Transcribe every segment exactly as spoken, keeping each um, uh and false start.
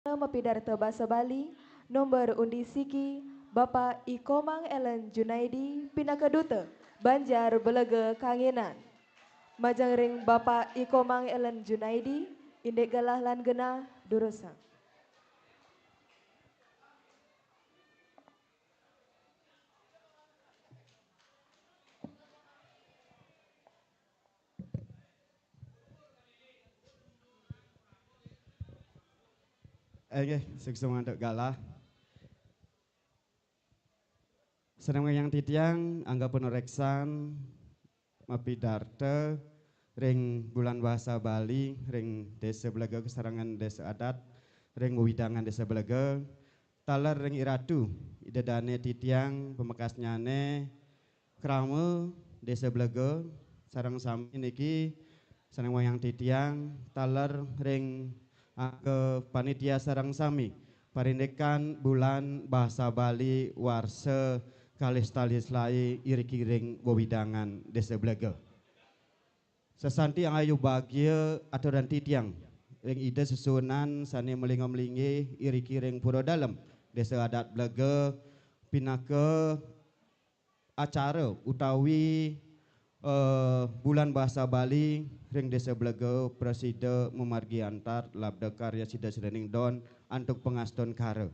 Mapidarta Basa Bali, nomor undi siki, Bapak I Komang Ellen Junaidi, pinaka duta Banjar Belega Kanginan. Majeng ring Bapak I Komang Ellen Junaidi, indik galah lan genah durusang. Inggih, suksma antuk galah. Sareng wayang titiang angga panureksan mapidarta ring Bulan Basa Bali, ring Desa Belega kasarengan Desa Adat, ring wewidangan Desa Belega, taler ring Iratu, Ida Dane titiang pamekasnyane, krama Desa Belega, sareng sami niki sareng wayang titiang, taler ring angga panitia sareng sami, parindikan Bulan Basa Bali warsa kalih tali selaé iriki ring wewidangan Desa Belega. Sasanti ayu bagia aturan titiang ring Ida sesuunan sane malinga-malinggih iriki ring Pura Dalem, Desa Adat Belega, pinaka acara utawi, eh, Bulan Basa Bali ring Desa Belega prasida mamargi antar labda karya sida sidaning don antuk pangastungkara.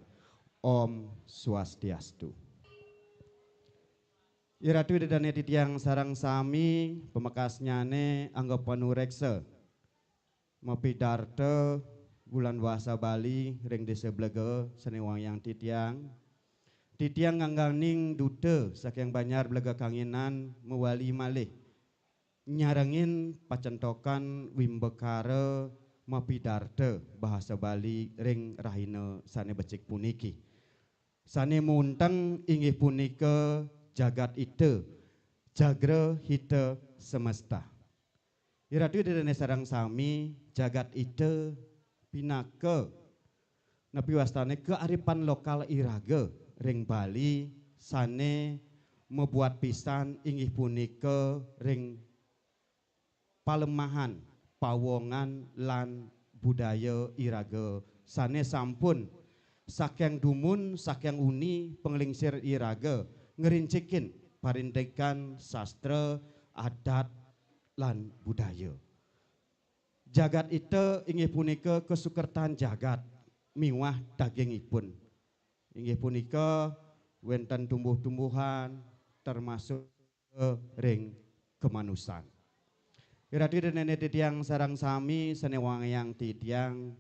Om Swastiastu. Iratu Ida Dane titiang sareng sami, pamekasnyane angga panureksa mapidarta Bulan Basa Bali ring Desa Belega sane wayang titiang. Titiang ngangganing duta saking Banjar Belega Kanginan mawali malih nyarengin pacentokan wimbakara mapidarta bahasa Bali ring rahina sane becik puniki. Sane munteng inggih punika Jagat Ita, Jagra Hita Semesta. Iratu Ida Dane sareng sami, Jagat Ita pinaka napi wastane kearifan lokal iraga ring Bali sane mabuat pisan inggih punika ring palemahan, pawongan, lan budaya iraga sane sampun saking dumun, saking uni panglingsir iraga ngrincikin parindikan sastra, adat, lan budaya. Jagat Ita inggih punika kasukertan jagat miwah dagingipun. Inggih punika wenten tumbuh-tumbuhan, termasuk ring kamanusan. Iratu Ida Dane titiang sareng sami sane wayang titiang,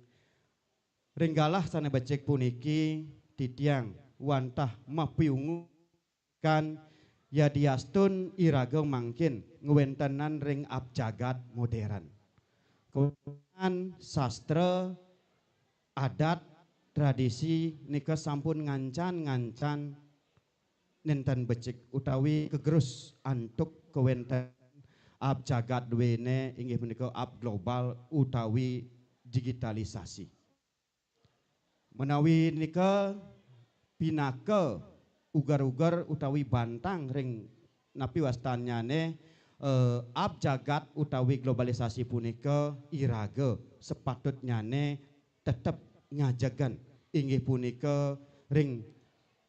ring galah sane becik puniki titiang wantah mapiungu kan yadiastun iraga mangkin ngwentenan ring abjagat modern. Kawentenan sastra, adat, tradisi nika sampun ngancan-ngancan nenten becik utawi kegerus antuk kawenten abjagat duene inggih punika ab global utawi digitalisasi. Menawi nika pinaka uger-uger utawi bantang ring napi wastannyane, eh, ab jagat utawi globalisasi punika iraga sepatutnyane tetep ngajegan inggih punika ring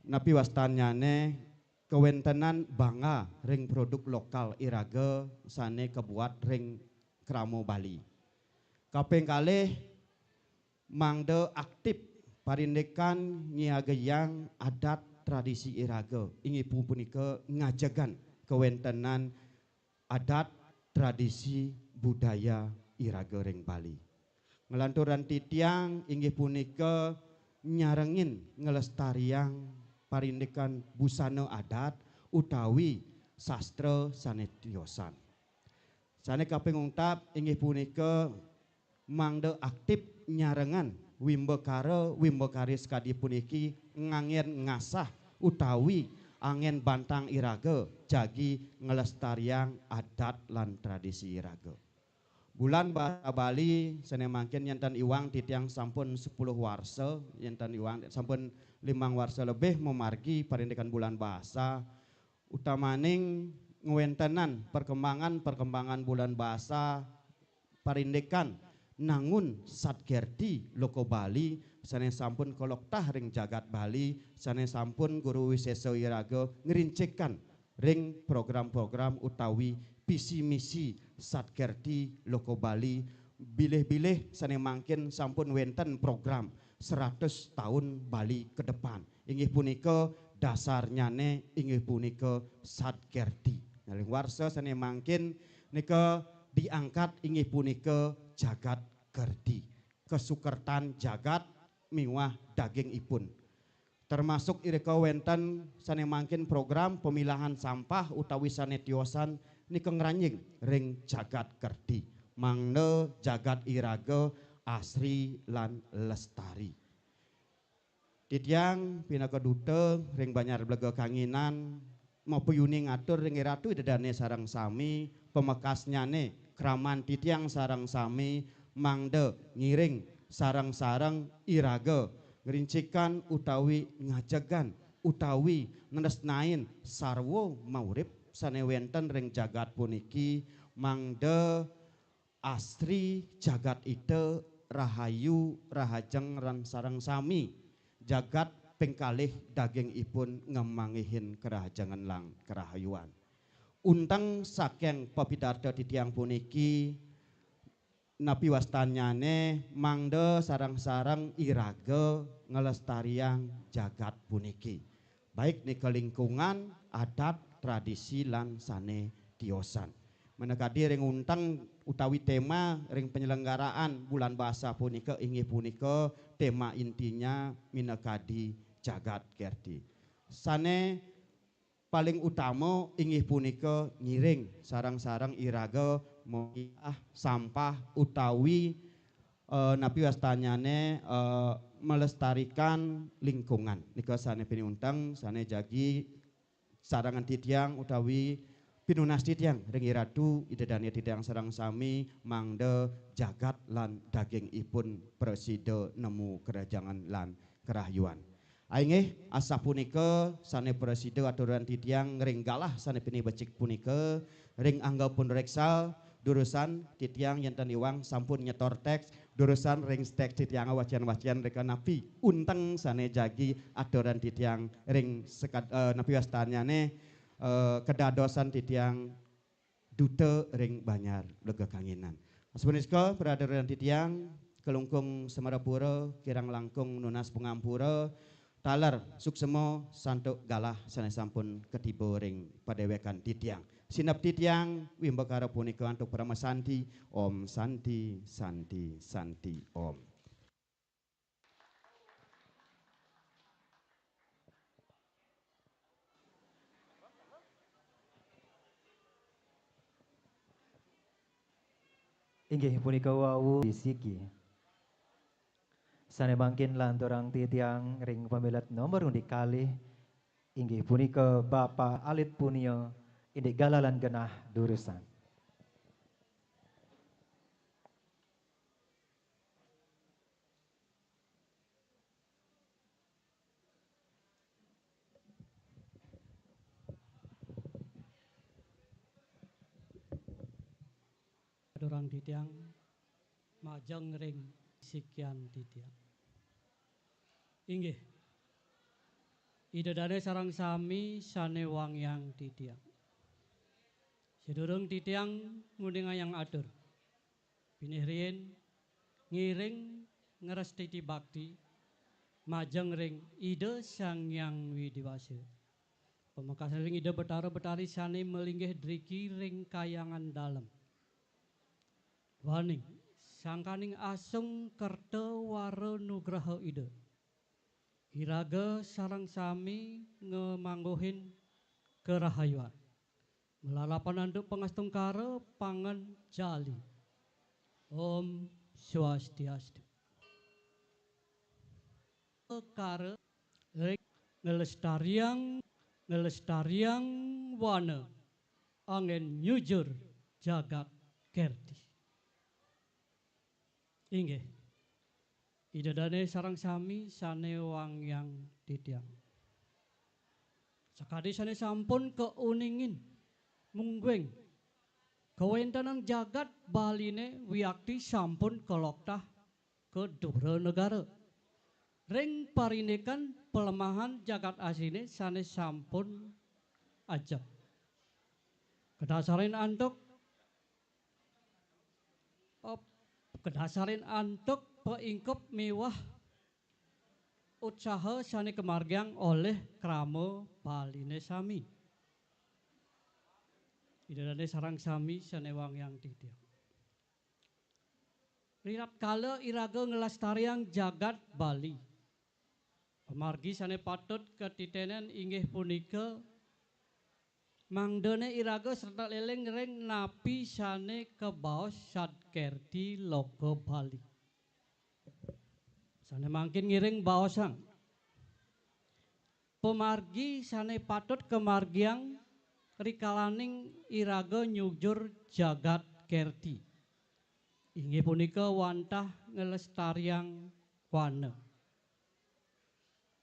napi wastannyane kawentenan bangga ring produk lokal iraga sane kabuat ring krama Bali. Kaping kalih, mangda aktip parindikan ngiagayang adat tradisi iraga, inggih punika ngajegan kawentenan adat tradisi budaya iraga ring Bali. Nglanturan titiang inggih punika nyarengin nglestariang parindikan busana adat utawi sastra sane tiosan. Sane kaping ungtap inggih punika mangda aktip nyarengan wimbakara, wimbakari sakadi puniki nganggen ngasah utawi anggen bantang iraga jagi nglestariang adat lan tradisi iraga. Bulan Basa Bali sane mangkin yen tan iwang titiang sampun sepuluh warsa, yen tan iwang sampun limang warsa lebih mamargi parindikan Bulan Basa, utamaning ngwentenan perkembangan-perkembangan Bulan Basa, parindikan nangun Satgerti Loko Bali sané sampun kaloktah ring jagat Bali, sané sampun Guru Wisésa iraga ngrincikan ring program-program utawi visi misi Satkerthi Loko Bali, bilih-bilih sané mangkin sampun wénten program seratus tahun Bali ke depan. Inggih punika dasarnyané inggih punika Satkerthi. Nah, ring warsa sané mangkin nika diangkat inggih punika Jagat Kerthi, kasukertan jagat miwah dagingipun. Termasuk irika wénten sané mangkin program pemilahan sampah utawi sané tiosan nika ngranjing ring Jagat Kerthi, mangda jagat iraga asri lan lestari. Titiang pinaka duta ring Banjar Blega Kanginan, mapayuni ngatur ring Ratu Ida Dané sareng sami, pamekasnyané kraman titiang sareng sami mangda ngiring sareng-sareng iraga ngrincikan utawi ngajegang utawi nresnain sarwa maurip sané wénten ring jagat puniki, mangda asri jagat ita rahayu rahajeng ran sareng sami. Jagat ping kalih dagingipun ngemanggihin karahajengan lan karahayuan. Unteng saking papidarta titiang puniki, napi wastanyané mangda sareng-sareng iraga nglestariang jagat puniki. Baik nika lingkungan, adat, tradisi, lan sané tiosan. Minakadi ring unteng utawi tema ring penyelenggaraan Bulan Basa punika inggih punika tema intinya minakadi Jagat Kerthi. Sané paling utama inggih punika ngiring sareng-sareng iraga memilah sampah utawi, eh, napi wastanyané, eh, melestarikan lingkungan. Nika sané pinih unteng, sané jagi sarengan titiang utawi pinunas titiang ring Ratu Ida Dané titiang sareng sami mangda jagat lan dagingipun prasida nemu karahajengan lan karahayuan. Inggih, asapunika sané prasida aturang titiang ring galah sané pinih becik punika, ring angga pun reksa, durusang titiang yén ten iwang sampun nyetor teks, durusang ring teks titiang wacén-wacén ring napi unteng sané jagi aturang titiang ring sekad-, eh, napi wastanyané, eh, kedadosan titiang duta ring Banjar Blega Kanginan. Sapunika, para aturang titiang, Klungkung Semarapura, kirang langkung nunas pangampura, taler suksma santuk galah sané sampun katiba ring padéwékan titiang. Sineb titiang wimbakara punika antuk parama santi. Om Santi, Santi, Santi, Om. Inggih punika wau siki. Sané mangkin lanturang titiang ring pamilet nomor undikalih, inggih punika Bapak Alit Punia, indik galah lan genah durusang. Aturang titiang majeng ring sikian titiang. Inggih. Ida Dané sareng sami sané wangiang titiang. Sadurung titiang nguningayang atur, pinih riin ngiring ngrestiti bakti majeng ring Ida Sang Hyang Widi Wasa. Pamekasné ring Ida Betara Betari sané malinggih driki ring Kahyangan Dalem. Duaning sangkaning asung kerta wara nugraha Ida, iraga sareng sami ngamangguhin karahayuan. Malarapan antuk pangastungkara panganjali. Om Swastiastu. Kara ring nglestariang, nglestariang wana anggén nyujur jagat kerthi. Inggih. Ida Dané sareng sami sané wangiang titiang. Sakadi sané sampun kauningin, mungguing kawéntenan jagat Baliné wiakti sampun kaloktah ka dura negara. ring parindikan palemahan jagat asline sane sampun ajeg. Kadasarin antuk, eh, kadasarin antuk paingkup miwah utsaha sane kamargiang olih krama Baline sami. Ida dane sareng sami sane wangiang titiang. Ritatkala iraga nglestariang jagat Bali, pamargi sane patut katitenen inggih punika mangdane iraga sreta eling ring napi sane kabaos sad kerti loka Bali. Sane mangkin ngiring baosang pamargi sane patut kamargiang rikalaning iraga nyujur jagat kerti. Inggih punika wantah nglestariang wana.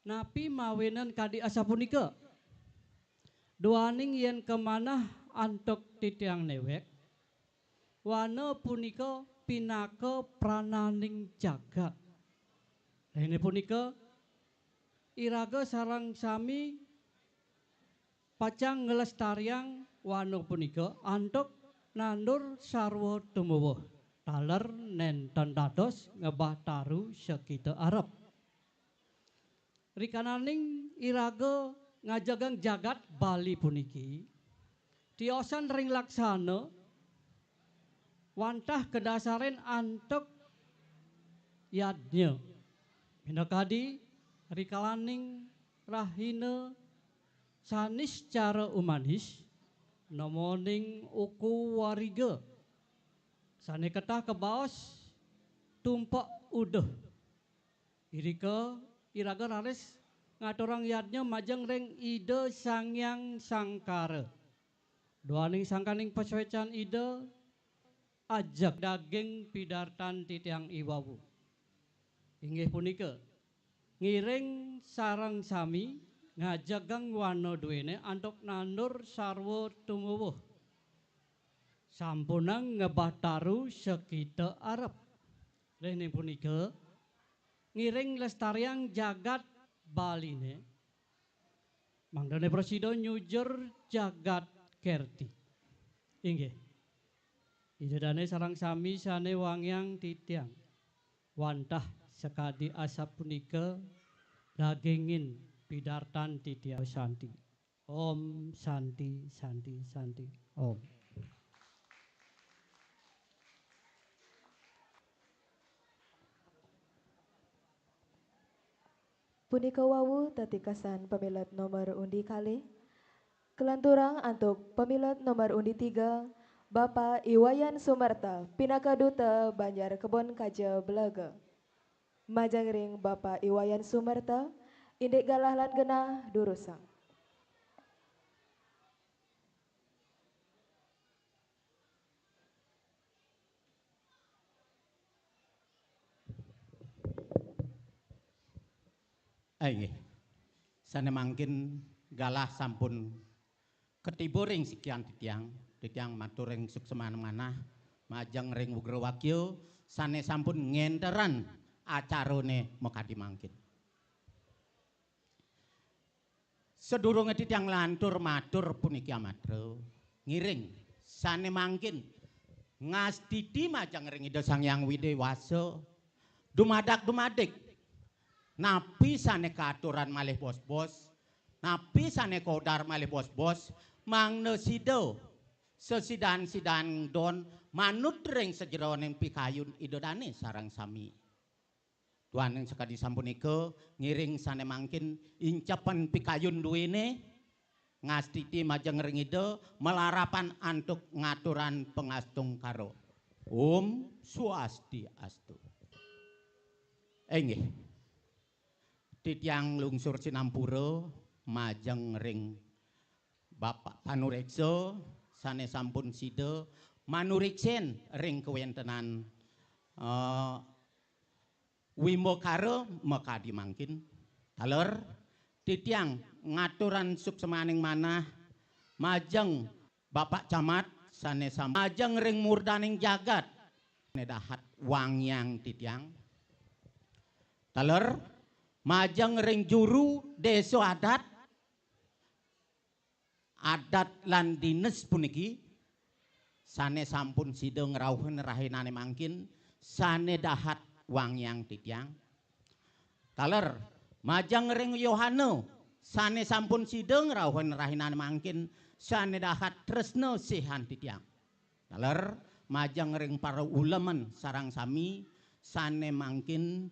Napi mawinan kadi asapunika? Duaning yen kamanah antuk titiang newek, wana punika pinaka prananing jagat. Rene punika, iraga sareng sami pacang nglestariang wana punika antuk nandur sarwa tumuwuh, taler nenten dados ngebah taru sakita arep. Rikalaning iraga ngajegang jagat Bali puniki, tiosan ring laksana wantah kadasarin antuk yadnya. Minakadi rikalaning rahina Saniscara Umanis, nomoning uku wariga sane ketah kabaos tumpek uduh. Irika iraga raris ngaturang yadnya majeng ring Ida Sang Hyang Sangkara. Duaning sangkaning pasuecan Ida, ajeg daging pidartan titiang iwawu. Inggih punika, ngiring sareng sami ngajegang wana duene antuk nandur sarwa tumuwuh. Sampunang ngebah taru sakita arep. Rene punika, ngiring lestariang jagat Baline, mangdane prasida nyujur jagat kerti. Inggih. Ida dane sareng sami sane wangiang titiang. Wantah sakadi asapunika dagingin pidartan titiang santi. Om Santi, Santi, Santi, Om. Punika wau tatikasan pamilet nomor undi kalih. Kalanturang antuk pamilet nomor undi tiga, Bapak I Wayan Sumerta, pinaka Duta Banjar Kebon Kaja Belaga. Majeng ring Bapak I Wayan Sumerta, indik galah lan genah durusang. Ah, inggih. Sane mangkin galah sampun katiba ring sikian titiang, titiang matur ring suksmaning manah, majeng ring wigrawakya sane sampun ngenteran acarane makadi mangkin. Sadurunge titiang nglantur matur puniki amatra, ngiring sane mangkin ngastiti majeng ring Ida Sang Hyang Widi Wasa, dumadak dumadik, napi sane kaaturan malih bos-bos, napi sane kaodar malih bos-bos, mangda sida sesidan-sidan don manut ring sajeroning pikayun Ida dane sareng sami. Duaning sakadi sampunika, ngiring sane mangkin incepen pikayun duene, ngastiti majeng ring Ida, malarapan antuk ngaturang pangastungkara. Om Swastiastu. Inggih. Titiang lungsur sinampura majeng ring Bapak Panureksa sane sampun sida manuriksen ring kawentenan, eh, wimbakara makadi mangkin. Taler, titiang ngaturang suksmaning manah majeng Bapak Camat sane sam-, majeng ring murdaning jagat. Ne dahat wangiang titiang. Taler, Majeng ring juru désa adat, adat lan dinas puniki, sané sampun sida ngrauhin rahinané mangkin, sané dahat wangiang titiang. Taler, majeng ring Yohana, sané sampun sida ngrauhin rahinané mangkin, sané dahat tresna sihan titiang. Taler, majeng ring para uleman sareng sami, sané mangkin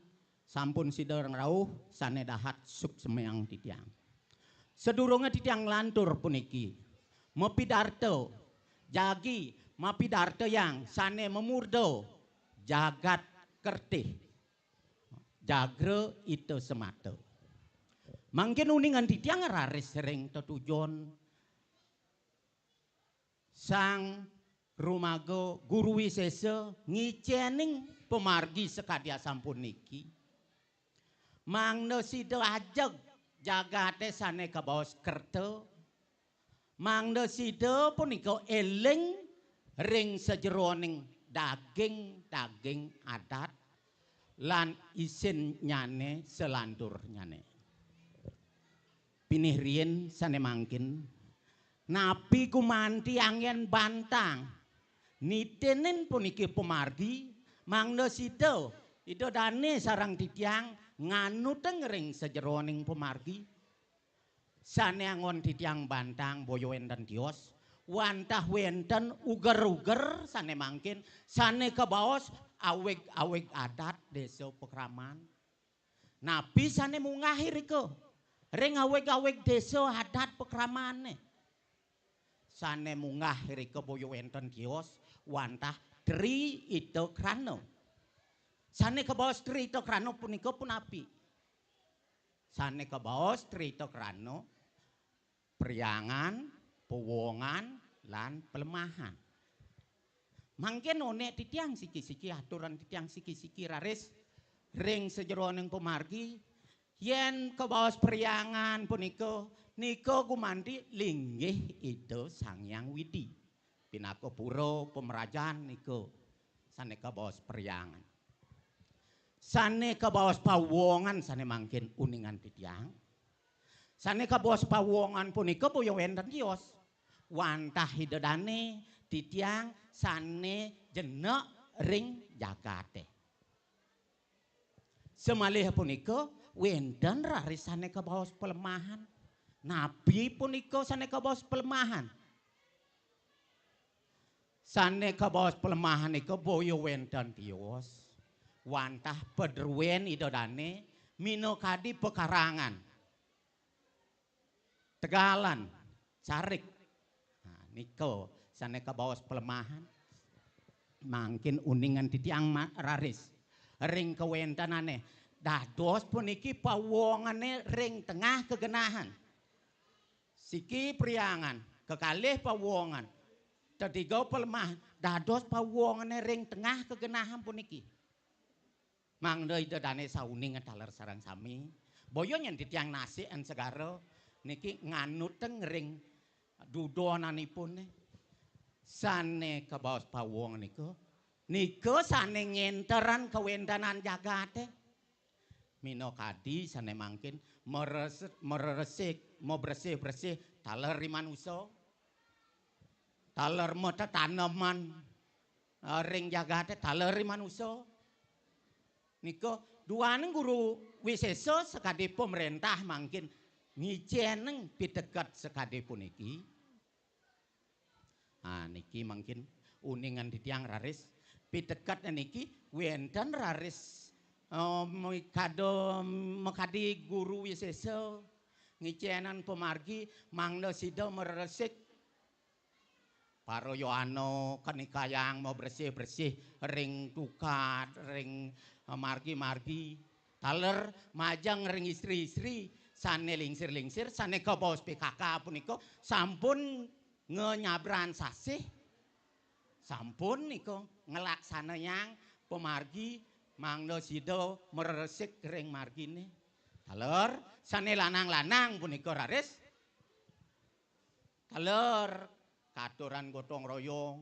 sampun sida ngrauh, sané dahat suksmayang titiang. Sadurunge titiang nglantur puniki, mapidarta, jagi mapidartayang sané mamurda jagat kertih, jagra ita semata. Mangkin uningan titiang raris ring tetujon Sang Rumaga Guru Wisésa ngicéning pamargi sakadi asampun niki. Mangda sida ajeg jagaté sané kabaos kerta, mangda sida punika éling ring sajeroning daging-daging adat lan isinnyané salanturnyané. Pinih riin sané mangkin, napi gumanti anggén bantang nitinin puniki pamargi, mangda sida, Ida dané sareng titiang nganutang ring sajeroning pamargi. Sané anggon titiang bantang boya wénten tios, wantah wénten uger-uger sané mangkin, sané kabaos awig-awig adat désa pakraman. Napi sané munggah irika ring awig-awig désa adat pakramané? Sané munggah irika boya wénten tios wantah Tri Ita Krana. Sané kabaos Tri Ita Krana punika punapi? Sané kabaos Tri Ita Krana, priangan, pawongan, lan palemahan. Mangkin onék titiang siki-siki, aturan titiang siki-siki raris ring sajeroning pamargi, yén kabaos priangan punika, nika gumanti linggih Ida Sang Hyang Widi. Pinaka pura pamrajan nika sané kabaos priangan. Sané kabaos pawongan sané mangkin uningan titiang. Sané kabaos pawongan punika boya wénten tios. Wantah Ida dané titiang sané jenek ring jagaté. Samalih punika wénten raris sané kabaos palemahan. Napi punika sané kabaos palemahan? Sané kabaos palemahan nika boya wénten tios. Wantah padruén Ida dané minakadi pekarangan. Tegalan, carik. Nah, nika sané kabaos palemahan. Mangkin uningan titiang ma-, raris ring kawéntenané. Dados puniki pawongané ring tengah kagenahan. Siki priangan, kekalih pawongan, tetiga palemahan, dados pawongané ring tengah kagenahan puniki. Mangda Ida dané sauning taler sareng sami. Boya nyén titiang nasikan segara niki nganutang ring dudonanipun sané kabaos pawongan nika. Nika sané ngénteran kawéntenan jagaté. Minakadi sané mangkin meres-, mereresik, mabresih-bresih taler ri manusa. Taler matetaneman, eh, ring jagaté taler ri manusa. Nika duaning Guru Wisésa sakadi pamréntah mangkin ngicénang piteket sakadi puniki. Ah, niki mangkin uningan titiang raris piteket niki wénten raris, eh, mikada, makadi Guru Wisésa ngicénang pamargi mangda sida mareresik. Para yowana kanikayang mabresih-bresih ring tukad, ring, eh, margi-margi. Taler majeng ring istri-istri sané lingsir-lingsir, sané kabaos P K K punika sampun ngenyabran sasih, sampun nika ngelaksanayang pamargi mangda sida mareresik ring marginé. Taler sané lanang-lanang punika raris Taler katuran gotong royong,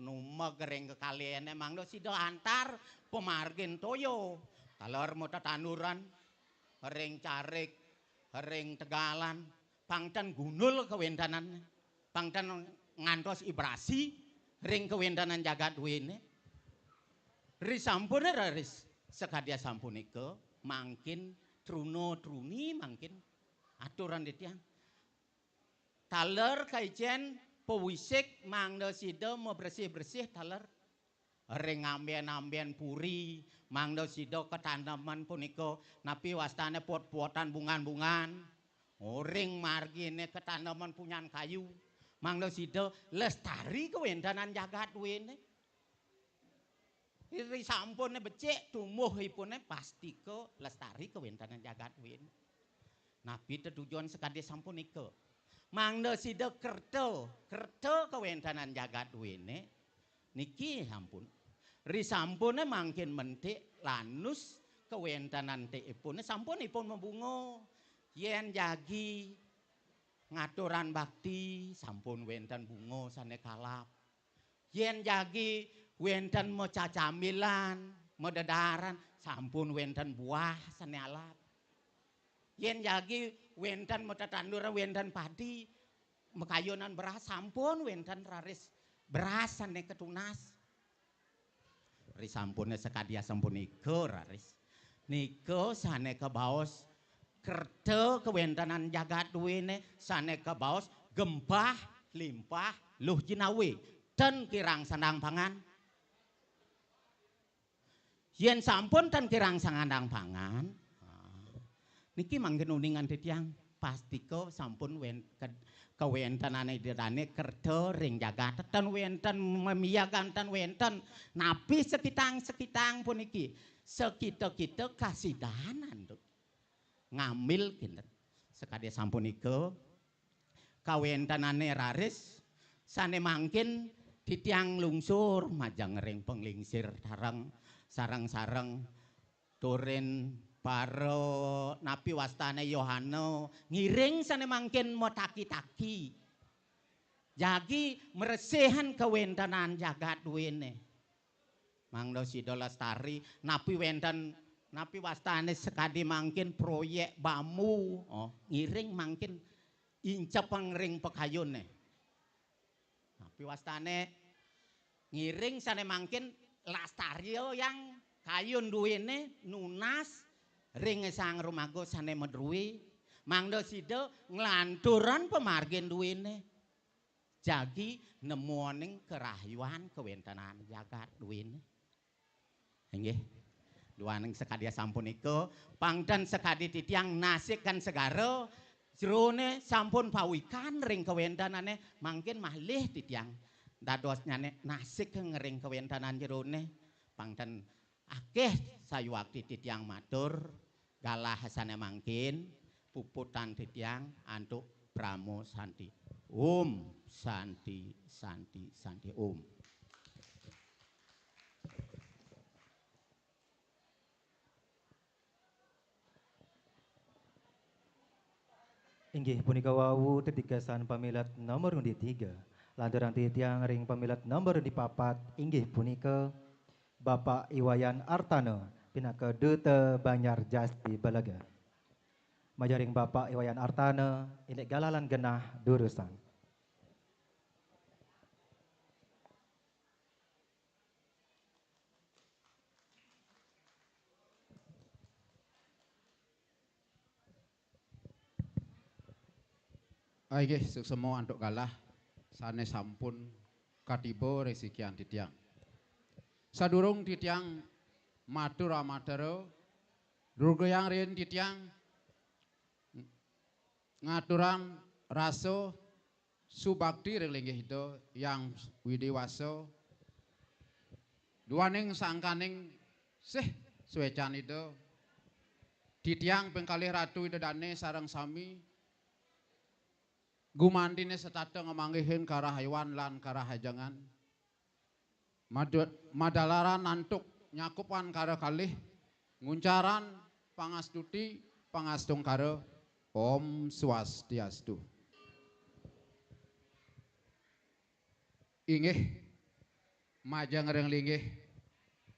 numeg ring kekalihane mangda sida antar pamargin toya. Taler matetanduran, ring Carik, ring Tegalan, pang ten gundul kawéntenané. Pang ten ngantos ibrasi ring kawéntenan jagat duéné. Risampuné raris sakadi asapunika, mangkin truna-truni mangkin aturan titiang. Taler kaicén pawisik mangda sida mabresih-bresih taler. Ring ambén-ambén puri, mangda sida kataneman punika, napi wastané pot-potan bungan-bungan. Ring marginé kataneman punyan kayu, mangda sida lestari kawéntenan jagat duéné. Risampuné becik, tumbuhipuné pastika lestari kawéntenan jagat duéné. Napi tetujon sakadi sapunika? Mangda sida kerta, kerta kawéntenan jagat duéné. Niki sampun. Risampuné mangkin mentik lanus kawéntenan tiipuné sampun ipun mabunga. Yén jagi ngaturang bakti, sampun wénten bunga sané kalap. Yén jagi wénten macacambilan, madadaran, sampun wénten buah sané alap. Yén jagi wénten matetanduran, wénten padi, makayunan beras, sampun wénten raris beras sané katunas. Risampuné sakadi asapunika raris. Nika sané kabaos kerta kawéntenan jagat duéné, sané kabaos gempah limpah luh jinawé, ten kirang sandang pangan. Yén sampun ten kirang sandang pangan, ah, niki mangkin uningan titiang, pastika sampun wén-, ke-, kawéntenané Ida Dané kerta ring jagat, ten wénten mamiagan, ten wénten napi sakitang-sakitang puniki, sakita-kita kasidanan tu. Ngambil kinten. Sakadi sapunika, kawéntenané raris, sané mangkin titiang lungsur majeng ring panglingsir sareng, sareng-sareng turin para napi wastané Yohana ngiring sané mangkin mataki-taki. Jagi mresihan kawéntenan jagat duéné. Mangda sida lestari, napi wénten, napi wastané sakadi mangkin proyék bambu, oh, ngiring mangkin incepeng ring pakayuné. Napi wastané ngiring sané mangkin lestariang kayun duéné nunas ring sang rumaga sané madrué, mangda sida nglanturang pamargin duéné. Jagi nemoning karahayuan kawéntenan jagat duéné. Inggih. Duaning sakadi asapunika, pang ten sakadi titiang nasik kan segara, jeroné sampun pawikan ring kawéntenané, mangkin malih titiang dadosnyané nasik ring kawéntenan jeroné, pang ten akéh sayuwakti titiang matur, galah sané mangkin, puputang titiang antuk Parama Santi. Om Santi, Santi, Santi Om. Inggih punika wau tetigasan pamilet nomor undi tiga. Lanturang titiang ring pamilet nomor undi papat, inggih punika Bapak Iwayan Artana pinaka Duta Banjar Jati Balaga. Majeng ring Bapak Iwayan Artana, indik galah lan genah durusang. Inggih, suksma antuk galah sané sampun katiba ring sikian titiang. Sadurung titiang matur amatara, durgayang riin titiang ngaturang rasa subakti ring linggih Ida Hyang Widhi Wasa, duaning sangkaning sih suécan Ida, titiang ping kalih Ratu Ida Dané sareng sami gumantiné setata ngamanggihin karahayuan lan karahajengan. Madu-, madalaran antuk nyakupan kara kalih, nguncaran pangastuti, pangastungkara. Om Swastiastu. Inggih, majeng ring linggih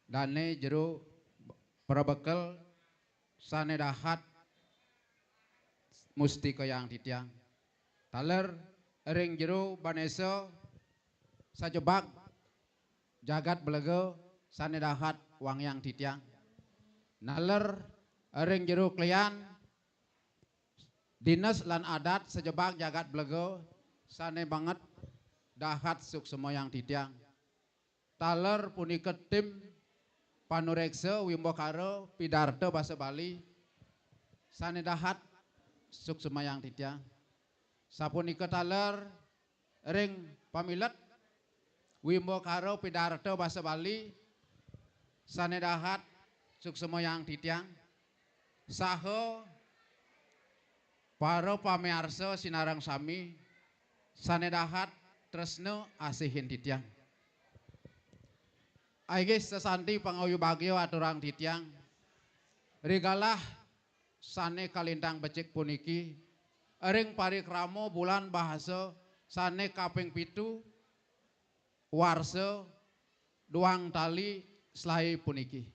dané jero prabekel sané dahat mustika yang titiang. Taler ring jero banesa sajebag jagat belega sane dahat wangiang titiang. Naler ring jero klian dinas lan adat sajebag jagat belega sane banget dahat suksma yang titiang. Taler punika tim panureksa wimbakara pidarta basa Bali sane dahat suksma yang titiang. Sapunika taler ring pamilet wimbakara pidarta basa Bali sane dahat suksma yang titiang. Saha para pamiarsa sinareng sami sane dahat tresna asihin titiang. Inggih sesanti pangawibagya aturang titiang. Ri galah sane kalintang becik puniki, ring parikrama bulan bahasa sane kaping pitu warsa duang tali selae puniki.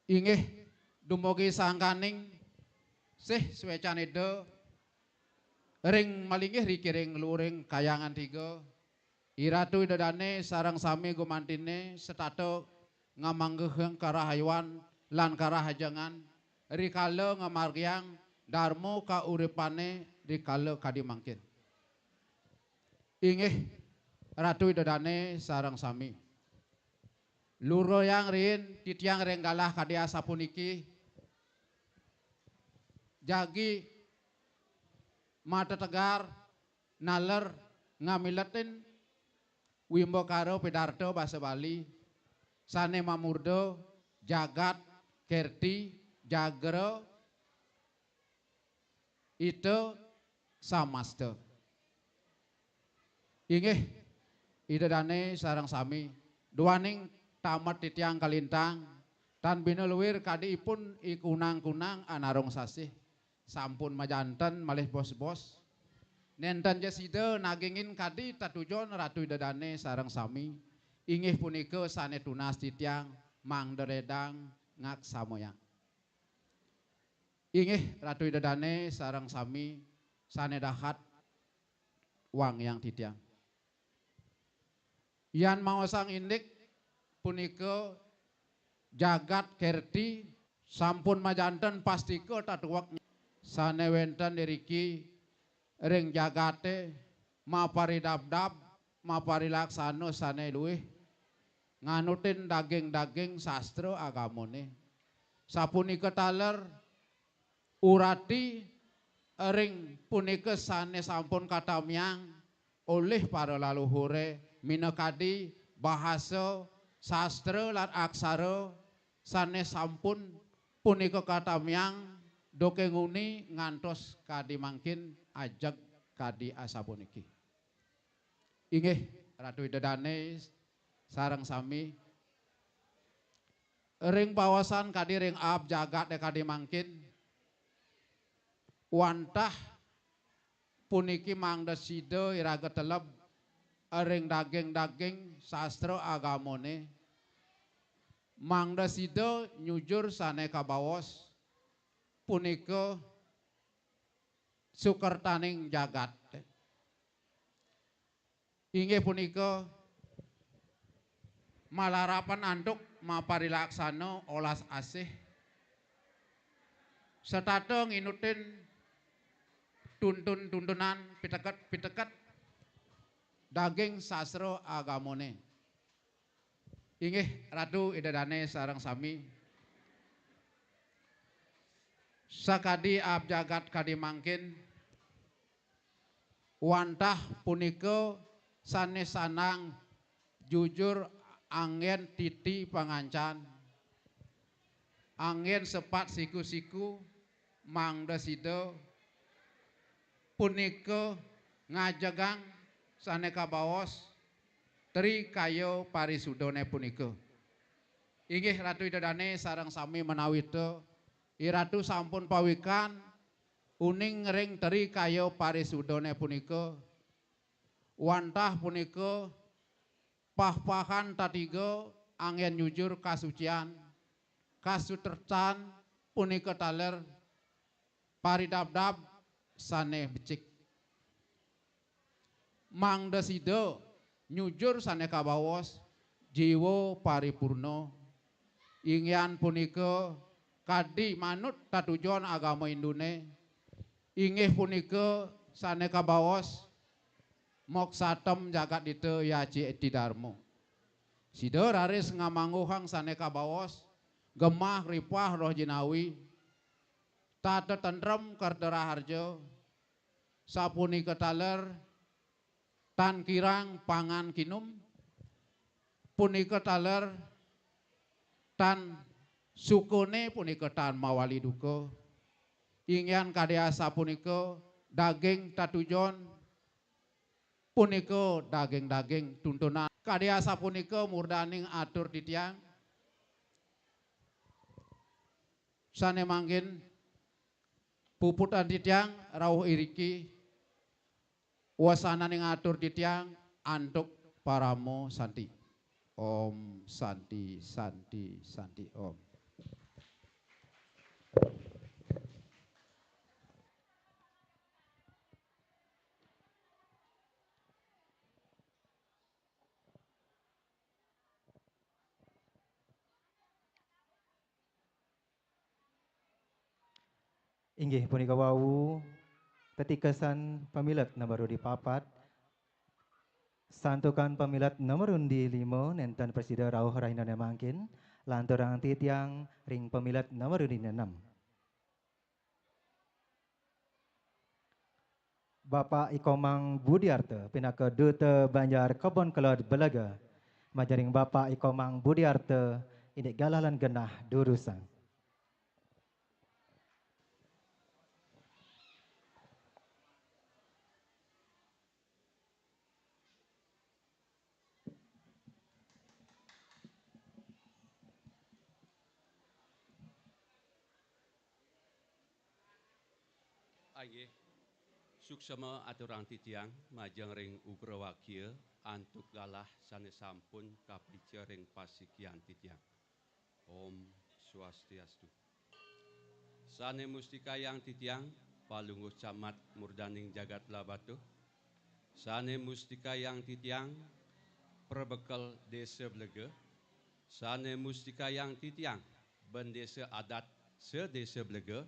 Inggih dumugi sangkaning sih suecan Ida ring malinggih riki ring luring kayangan tiga. Iratu Ida Dane sareng sami gumantine setata ngamanggehang karahayuan lan karahajengan rikala ngamargiang darma kauripane rikala kadi mangkin. Inggih Ratu Ida Dane sareng sami. Lurayang riin titiang ring galah kadi asapuniki, jagi matetegar naler ngamiletin wimbakara pidarta basa Bali sane mamurda Jagat Kerti Jagra Ita Samasta. Inggih Ida Dane sareng sami, duaning tamet titiang kalintang, tan bina luir kadi ipun i kunang-kunang anarung sasih, sampun majanten malih bos-bos. Nenten ja sida nagingin kadi tatujon Ratu Ida Dane sareng sami, inggih punika sane tunas titiang mangda ledang ngaksamayang. Inggih Ratu Ida Dane sareng sami sane dahat wangiang titiang. Yan maosang indik punika Jagat Kerti sampun majanten pastika tatuek sane wenten iriki ring jagate maparidabdab, maparilaksana sane luih nganutin daging-daging sastra agamane. Sapunika taler urati ring punika sane sampun katamiang olih para laluhure minakadi bahasa, sastra, lan aksara sane sampun punika katamiang duke nguni ngantos kadi mangkin ajeg kadi asapuniki. Inggih Ratu Ida Dane sareng sami, ring pawasan kadi ring aab jagate kadi mangkin, wantah puniki mangda sida iraga teleb ring daging-daging sastra agamane, mangda sida nyujur sane kabaos punika sukertaning jagat. Inggih punika malarapan antuk maparilaksana olas asih setata nginutin tuntun-tuntunan piteket-piteket daging sastra agamane. Inggih Ratu Ida Dane sareng sami, sakadi aab jagat kadi mangkin, wantah punika sane sandang jujur anggen titi pangancan, anggen sepat siku-siku, mangda sida punika ngajegang sane kabaos tri kaya parisudane punika. Inggih Ratu Ida Dane sareng sami menawita, Iratu sampun pawikan uning ring tri kaya parisudane punika. Wantah punika pah-pahan tatiga anggen nyujur kasucian, kasutreptan, punika taler paridabdab sane becik. Mangda sida nyujur sane kabaos jiwa paripurna, inggihan punika kadi manut tatujon agama Hindune, inggih punika sane kabaos moksatem jagat dita yaci eti darma. Sida raris ngamangguhang sane kabaos gemah ripah roh jinawi, tata tentrem kerta raharja, sapunika taler tan kirang pangan kinum, punika taler tan sukune punika tan mawali duka, inggihan kadi asapunika daging tatujon punika daging-daging tuntunan. Kadi asapunika murdaning atur titiang. Sane mangkin puputan titiang rauh iriki, wasananing atur titiang antuk parama santi. Om Santi, Santi, Santi, Om. Inggih punika wau tetikesan pamilet nomor undi papat. Santukan pamilet nomor undi lima nenten prasida rauh rahinane mangkin, lanturang titiang ring pamilet nomor undi enem. Bapak I Komang Budiarta pinaka Duta Banjar Kebon Kelod Belega, majeng ring Bapak I Komang Budiarta indik galah lan genah durusang. Inggih, suksema aturang titiang majeng ring ugrawagia antuk galah sane sampun kaprica ring pasikian titiang. Om Swastiastu. Sane mustikayang titiang Palungguh Camat murdaning jagat Lebah Batuh. Sane mustikayang titiang prabekel Desa Belega. Sane mustikayang titiang bendesa adat se-Desa Belega.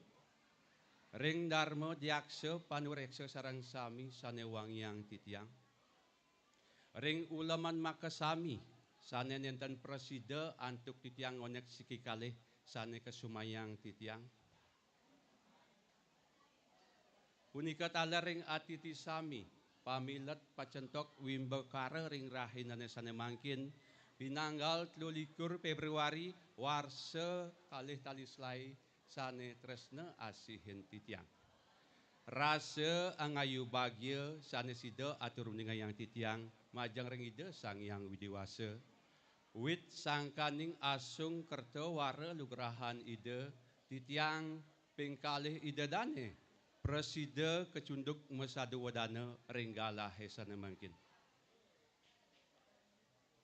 Ring darma diaksa panureksa sareng sami sane wangiang titiang. Ring uleman makasami sane nenten prasida antuk titiang ngonek siki kalih sane kasumayang titiang. Punika taler ring atiti sami, pamilet pacentok wimbakara ring rahinane sane mangkin, pinanggal telu likur Februari warsa kalih tali selae sane tresna asihin titiang. Rasa angayu bagia sane sida atur uningayang titiang majeng ring Ida Sang Hyang Widi Wasa. Wit sangkaning asung kerta wara lugrahan Ida, titiang ping kalih Ida dane prasida kacunduk masadu wedana ring galahe sane mangkin.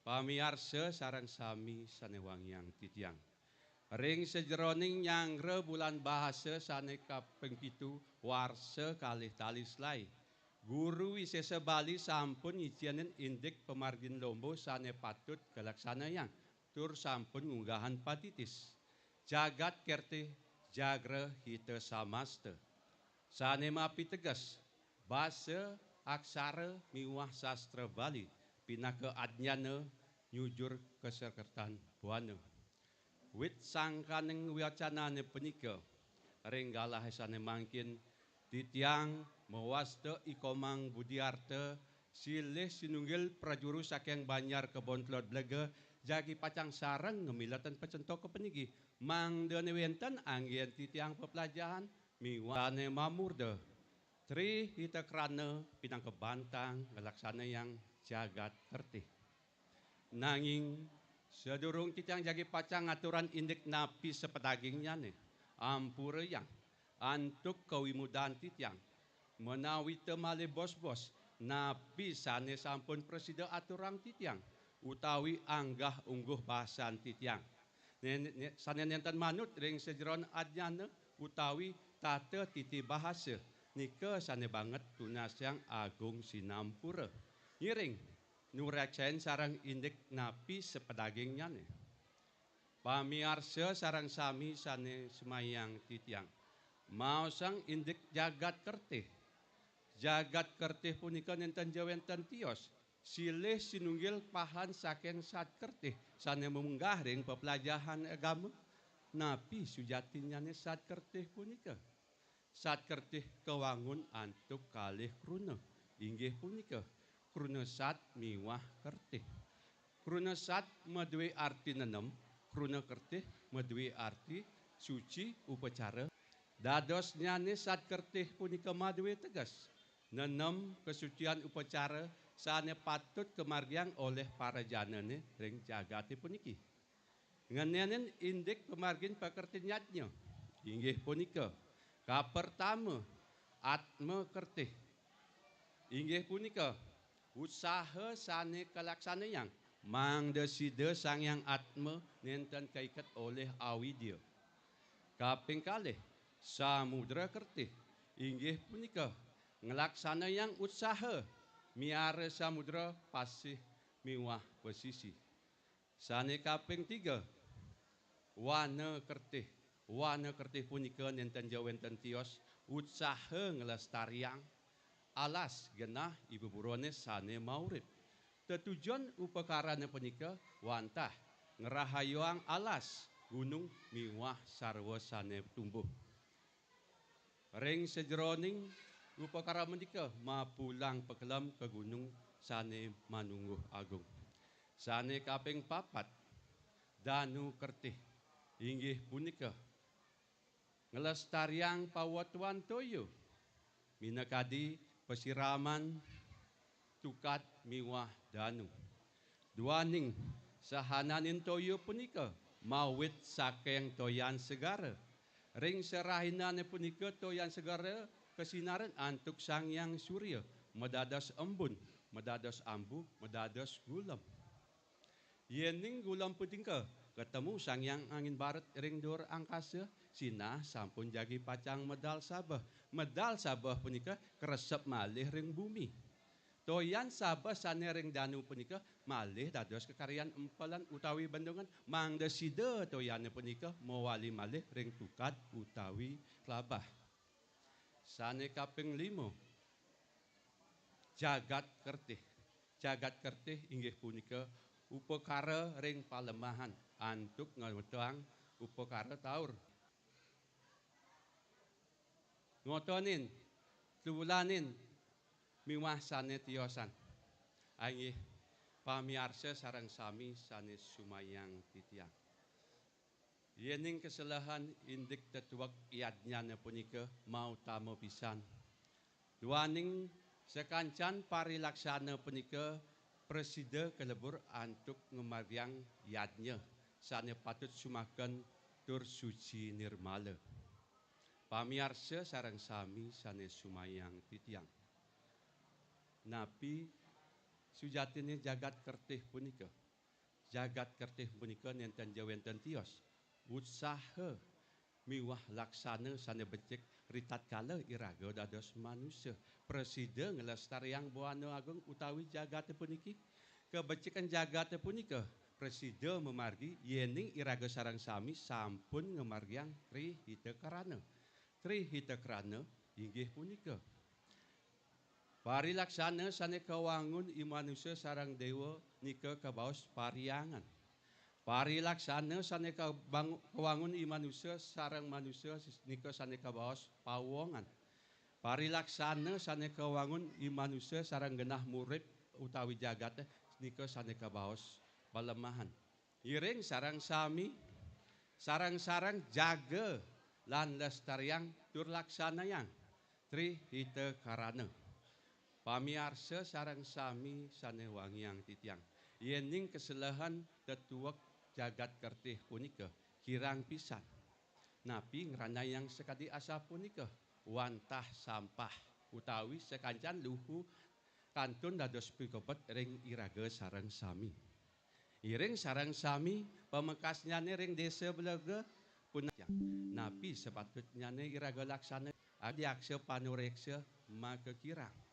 Pamiarsa sareng sami sane wangiang titiang. Ring sajeroning nyanggra bulan bahasa sane kaping pitu warsa kalih tali selae, Guru Wisesa Bali sampun ngicenin indik pamargin lomba sane patut kalaksanayang tur sampun ngunggahang patitis. Jagat Kertih Jagra Hita Samasta. Sane mapiteges, basa, aksara miwah sastra Bali pinaka adnyana nyujur kasakertan buana. Wit sangkaning wacanane punika, ring galahe sane mangkin, titiang mawasta I Komang Budiarta, silih sinunggil prajuru saking Banjar Kebon Kelod Belega, jagi pacang sareng ngamiletin pacentoka puniki, mangdane wenten anggen titiang peplajahan miwah sane mamurda Tri Hita Krana pinaka bantang nglaksanayang jagat kertih. Nanging sadurung titiang jagi pacang ngaturang indik napi sapadagingnyane, ampurayang antuk kawimudan titiang, menawita malih bos-bos napi sane sampun prasida aturang titiang, utawi anggah-ungguh basan titiang. Nen-, ne-, sane nenten manut ring sajeroning ajnana utawi tata titi bahasa, nika sane banget tunasang agung sinampura. Ngiring, nureksain sareng indik napi sapadagingnyane. Pamiarsa sareng sami sane sumayang titiang. Maosang indik jagat kertih. Jagat kertih punika nenten ja wenten tios. Silih sinunggil pahan saking Sat Kertih sane munggah ring peplajahan agama. Napi sujatinnyane Sat Kertih punika? Sat Kertih kawangun antuk kalih kruna, inggih punika kruna sat miwah kertih. Kruna sat madue arti nenem, kruna kertih madue arti suci upacara. Dadosnyane Sat Kertih punika madue teges nenem kasucian upacara sane patut kamargiang olih parajanane ring jagate puniki. Ngenenin indik pamargin pakertin yadnya, inggih punika, kapertama, atma kertih, inggih punika, usaha sane kalaksanayang, mangda sida Sang Hyang Atma nenten kaiket olih awidya. Kaping kalih, samudra kertih, inggih punika, nglaksanayang usaha miara samudra pasih miwah pasisi. Sane kaping tiga, wana kertih. Wana kertih punika nenten ja wenten tios, usaha nglestariang alas genah ibu burone sane maurip. Tetujon upakarane punika wantah ngrahayuang alas, gunung miwah sarwa sane tumbuh. Ring sajeroning upakara menika mapulang pakelem ka gunung sane manungguh agung. Sane kaping papat, danu kertih, inggih punika nglestariang pawetuan toya, minakadi pasiraman, tukad miwah danu. Duaning sahananing toya punika mawit saking toyan segara. Ring serahinane punika toyan segara kasinaren antuk Sang Hyang Surya, madados embun, madados ambu, madados gulem. Yening gulem punika katemu Sang Hyang Angin Baret ring duur angkasa, sinah sampun jagi pacang medal sabeh. Medal sabeh punika kresep malih ring bumi. Toyan sabeh sane ring danu punika malih dados kakaryan empelan utawi bendungan, mangda sida toyane punika mawali malih ring tukad utawi klabah. Sane kaping lima, jagat kertih. Jagat kertih inggih punika upakara ring palemahan antuk ngametuang upakara taur. Ngotonin, tuwulanin, miwah sane tiosan. Inggih pamiarsa sareng sami sane sumayang titiang. Yening kaselehan indik tetuek yadnyane punika mautama pisan. Duaning sakancan parilaksana punika prasida kalebur antuk ngamargiang yadnya sane patut sumaken tur suci nirmala. Pamiarsa sareng sami sane sumayang titiang. Napi sujatine jagat kertih punika? Jagat kertih punika nenten ja wenten tios. Utsaha miwah laksana sane becik ritatkala iraga dados manusa. Prasida nglestariang buana agung utawi jagate puniki. Kabecikan jagate punika prasida mamargi yening iraga sareng sami sampun ngamargiang Tri Hita Karana. Tri Hita Karana inggih punika parilaksana sane kawangun i manusa sareng dewa nika kabaos parhyangan. Parilaksana sane kabang-, kawangun i manusa sareng manusa nika sane kabaos pawongan. Parilaksana sane kawangun i manusa sareng genah murip utawi jagate nika sane kabaos palemahan. Iring sareng sami, sareng-sareng jaga lan lestariang tur laksanayang Tri Hita Karana. Pamiarsa sareng sami sane wangiang titiang. Yening kaselehan tetuek jagat kertih punika kirang pisan. Napi ngranayang sakadi asapunika, wantah sampah utawi sakancan luhu kantun dados pikobet ring iraga sareng sami. Iring sareng sami pamekasnyane ring desa Belega punapa? Napi sapatutnyane iraga laksana? Adiaksa panureksa makakirang.